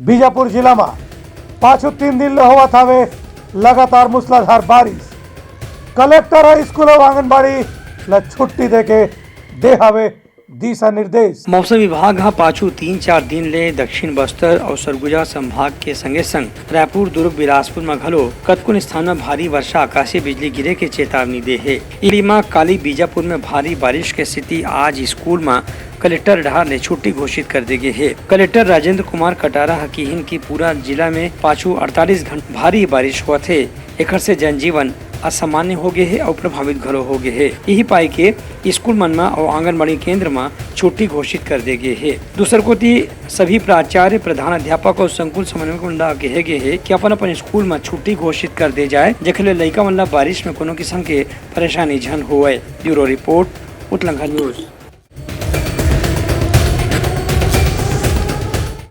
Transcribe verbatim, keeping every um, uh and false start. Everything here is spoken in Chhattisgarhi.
बीजापुर जिला म पाछू तीन दिन ले होवत हवे लगातार मूसलाधार बारिश। कलेक्टर ह स्कूल अउ आंगनबाड़ी ल छुट्टी देके दे हवे दिशा निर्देश। मौसम विभाग ह पाछू तीन चार दिन ले दक्षिण बस्तर अउ सरगुजा संभाग के संगे संग रायपुर, दुर्ग, बिलासपुर म घलो कतकोन स्थान म भारी वर्षा, आकाशीय बिजली गिरे के चेतावनी दे हे। इही म काली बीजापुर म भारी बारिश के सेती आज स्कूल म कलेक्टर डहार ले छुट्टी घोषित कर दे गे हे। कलेक्टर राजेंद्र कुमार कटारा ह किहिन कि पूरा जिला म पाछू अड़तालीस घंटा भारी बारिश होवत हे, एखर से जनजीवन असामान्य हो गे हे अउ प्रभावित घलो हो गे हे। इही पाई के स्कूल मन म अउ आंगनबाड़ी केंद्र म छुट्टी घोषित कर दे गे हे। दूसर कोति सभी प्राचार्य, प्रधान अध्यापक अउ संकुल समन्वयक मन ल कहे गे हे कि अपन-अपन स्कूल म छुट्टी घोषित कर दे जाए, जेखर ले लइका मन ल बारिश म कोनो किसम के परेशानी झन होवय। Bureau report, Utlangha news.